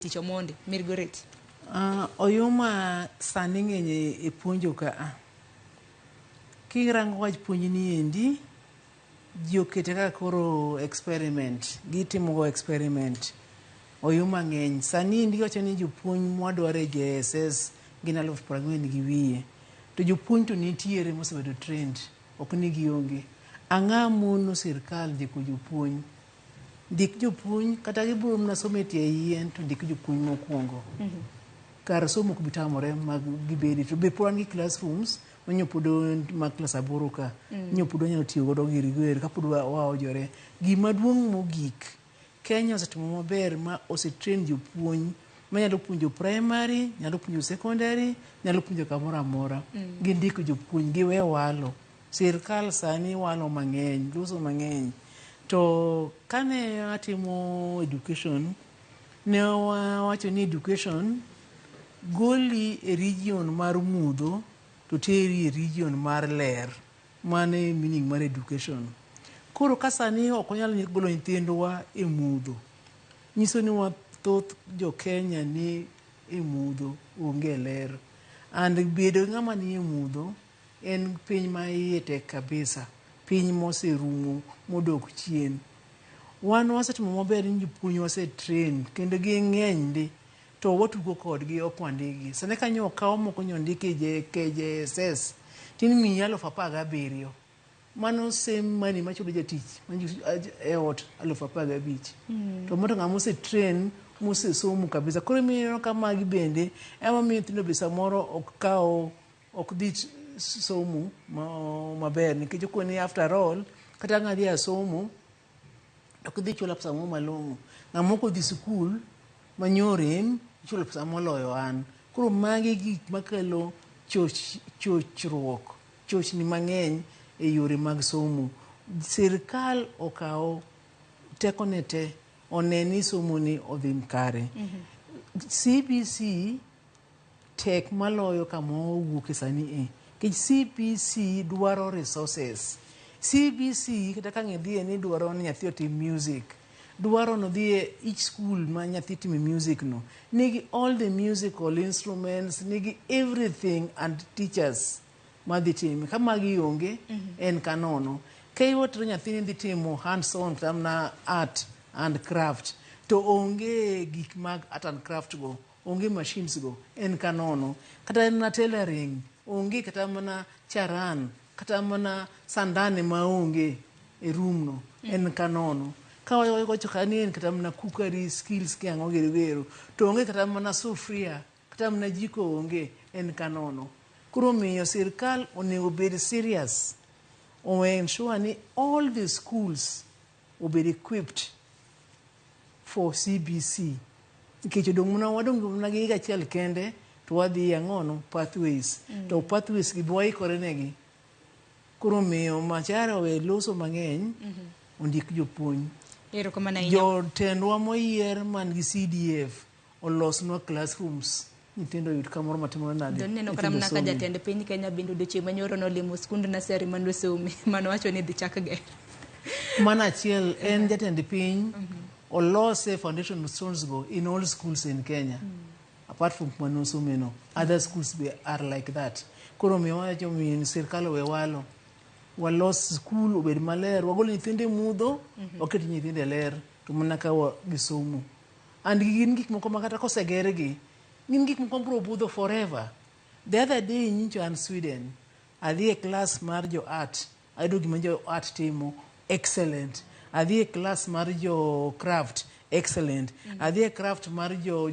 Tich Omondi, Mir Goret. Oyuma sani ng'eny e puonjo ka a. Kirango wach puonj ni endi, ji okete kaka koro experiment, gitimo go experiment. Oyuma ng'eny. Sani endi iwacho ni jopuonj mwadwaro e JSS gin 40,000 200. To jopuonj to nitiere mosebedo trained, ok ni gionge. Ang'o mono sirkal ndiko jopuonj? Ndik jopuonj kata gibiro mana somo e tie yien to ndik jopuonj mokwongo. Kar somo ok bi tamore mag gibedi. To be pod wan gi classrooms manyo pod mag klas 8 ka. Nyo pod wanyalo tiyo godo giri goero kapod waojore. Gima duong' mogik, Kenya osetimo maber ma osetrain jopuonj manyalo puonjo primary, nyalo puonjo secondary, nyalo puonjo kamoro amora. Gindiko jopuonj, giwe walo. Sirkal sani walo mang'eny, loso mang'eny. To kane atimo education, ne wawacho ni education goli e region mar mudho to teri e region mar ler. Mano e meaning mar education. Koro ka sani ok wanyal golo nyithindwa e mudho, nyiso ni thoth jo Kenya ni e mudho, onge ler. And bedo ng'ama ni e mudho en piny ma iye tek kabisa. Piny moserumo modok chien. Wan wasetimo maber ni jopuonj wase train kendo ging'eny ndi to watugo kodgi ok wandikgi. Sani ka nyo okaw moko nyo ndik e KJSS timiyi 17,000. Mano same money machulo jatich e ot 15,000. To mano to ng'ama ose train mosesomo kabisa. Koro ineno ka magi bende ema miyo nyithindo be samoro ok kaw ok dhi somo maber nikech okoni after all kata ang' adhi asomo ok idhi chula pesa moro malong'o. Ng'ama ok odhi sikul manyorem ichulo pesa moloyo an. Koro magi gik makelo chochruok, chochni mang'eny e yore mag somo. Sirkal okaw tekone te one ni somo ni odhi kare. CBC tek maloyo kama wawuoke sani e. Nikech CBC dwaro resources. CBC kata ka idhiye ni dwaro ni nyathi otim music. Dwaro ni odhi e each school ma nyathi time music no. Nigi all the musical instruments, nigi everything and teachers madhi time. Ka magi onge, en kanono. Ka iwatero nyathini dhi timo hands on kata mana art and craft, to onge gik mag art and craft go, onge machines go, en kanono. Kata en mana tailoring, onge kata mana charan, kata mana sandane maonge e room no, en kanono. Ka wawacho ka ni en kata mana cookery skills ki ang'o giri gero, to onge kata mana sufria, kata mana jiko onge, en kanono. Koro omiyo sirkal onego bed serious o ensure ni all the schools obed equipped for CBC. Nikech odong' mana wadong' mana gi higa achiel kende to wadhi ang'ono pathways. To pathways gi be waikore negi. Koro omiyo Machar owe loso mang'eny ondik jopuonj. Erokamano ahinya. Jotendwa moyier man gi CDF olosnwa classrooms nyithindo oyud kamoro matimore nade. Neno kata mana ka nyithindo some. Jatend piny Kenya bende odiochieng' manyoro nolimo skund nursery manosome manowacho ni idhi chak ger. Mano achiel en jatend piny olose foundation stones go in all schools in Kenya. Apart from kuma nosome no, other schools be are like that. Koro omiyo wawacho ni sirkal owe walo. Walos skul obed maler, wagol nyithindo e mudho, waket nyithindo e ler, to mana ka gisomo. And gin gik moko ma kata kosegergi, gin gik moko mabiro budho forever. The other day nyocha an Sweden, adhi e class mar jo art, ayudo gima jo art timo, excellent. Adhi e class mar jo craft, excellent. Adhi e craft mar jo